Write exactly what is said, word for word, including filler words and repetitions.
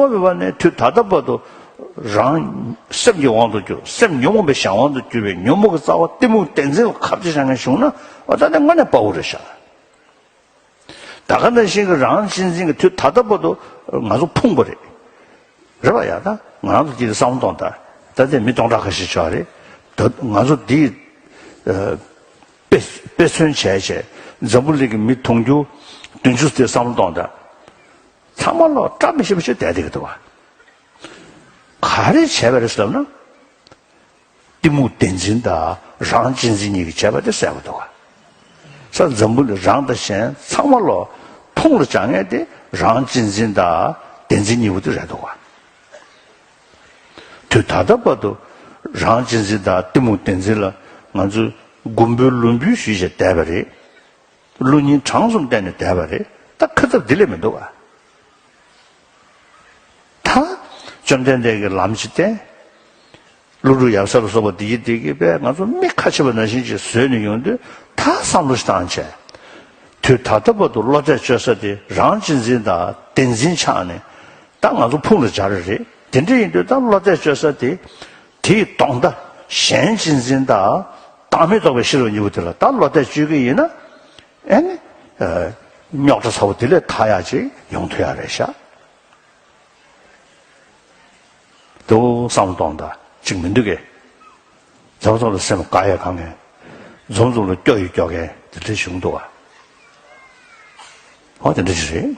མ་འབད་བ་ནས་དུས་ད་ལྟ་བར་དུ་རང་སེམས་ཀྱི་དབང་དུ་གྱུར། སེམས་ཉོན་མོངས་པའི་གཞན་དབང་དུ་གྱུར་པའི་ཉོན་མོངས་ཀྱི་རྩ་བ་གཏི་མུག་བདེན་འཛིན་ལ་ཁ་གཏད་བྱ་མཁན་བྱུང་ན། འོ་ད་ནི་དངོས་གནས་དཔའ་བོ་རེད་ཤག་ད་ག་ནང་བཞིན་གྱི་རང་གཅེས་འཛིན་གྱི་དུས་ད་ལྟ་བར་དུ་ང་ཚོ་ཕུང་པ་རེད། རེད་པ། ཡ་ད་ང་རང་ཚོ་སྐྱིད་བསམ་བློ་གཏོང་དང་། ད་ལྟའི་མི་སྟོང་ཕྲག་ཁ་ཤས་ཆགས་རེད། ད་ང་ཚོ་འདི་ཨ་དཔེ་དཔེ་མཚོན་བྱས་བྱས་འཛམ་བུ་གླིང་གི་མི་དུང་ཕྱུར་བདུན་ཅུ་དེ་བསམ་བློ་གཏོང་དང་། ཚང་མ་ལོག་བཀྲ་མི་ཤིས་པ་ཞིག་བསྡད་བསྡད་ཀྱི་འདུག་པ། ག་རེ་བྱས་པ་རེད་ཟེར་ལབ་ན། གཏི་མུག་བདེན་འཛིན་དང་རང་གཅེས་འཛིན་གཉིས་ཀྱིས་བྱས་པ་དེ་གསལ་པོ་འདུག་ག་ས་འཛམ་བུ་གླིང་རང་དང་གཞན་ཚང་མ་ལོག་ཕུང་ལ་སྦྱར་མཁན་དེ་རང་གཅེས་འཛིན་དང་བདེན་འཛིན་གཉིས་པོ་དེ་རེད་འདུག་ག་དུས་ད་ལྟ་བར་དུ་རང་གཅེས་འཛིན་དང་གཏི་མུག་བདེན་འཛིན་ལ་ང་ཚོས་མགོན་པོའི་ལུས་འབུལ་ཞུས་བྱས་བསྡད་པ་རེད། བློ་སྙིང་བྲང་གསུམ་གཏད་ནས་བསྡད་པ་རེད། ད་ཁ་ཐབས་འདི་ལས་མི་འདུག་ག་ད་བཅོམ་ལྡན་འདས་ཀྱིས་ལམ་ཅིག་བསྟན། ཀླུ་སྒྲུབ་ཡབ་སྲས་ལ་སོགས་པ་འདི་ཡི་འདི་གི་པས་ང་ཚོ་མི་ཁ་ཕྱེ་བ་ནང་བཞིན་ཅིག་བཟོས་ནས་ཡོང་དུས། ད་བསམ་བློ་ཞིག་བཏང་བྱས། དུས་ད་ལྟ་བར་དུ་བློ་གཏད་གཅོག་ས་དེ་རང་གཅེས་འཛིན་དང་བདེན་འཛིན་ཆགས་ནས། ད་ང་ཚོ་ཕུང་ལ་སྦྱར་རེད། དེ་འདྲ་ཡིན་དུས་ད་བློ་གཏད་གཅོག་ས་དེ། དེའི་དོན་དག་གཞན་གཅེས་འཛིན་དང་བདག་མེད་རྟོགས་པའི་ཤེས་རབ་གཉིས་པོ་དེ་ལ་ད་བློ་གཏད་གཅོག་གི་ཡིན་ན། ཨེ་ནི། རྙོག་དྲ་ཚ་བོ་དེ་ལས་ཐར་ཡག་ཅིག་ཡོང་ཐུབ་ཡག་རེད་ཤག་དུ་བསམ་བློ་གཏོང་དང་ཅིག་མི་འདུག་གས། འཛོམས་འཛོམས་ལ་སེམས་དགའ་ཡས་གང་གས། འཛོམས་འཛོམས་ལ་སྐྱོ་ཡས་སྐྱོ་གས་དེ་འདྲ་བྱུང་འདུག་ག་འོ་དེ་འདྲ་ཅིག་རེད།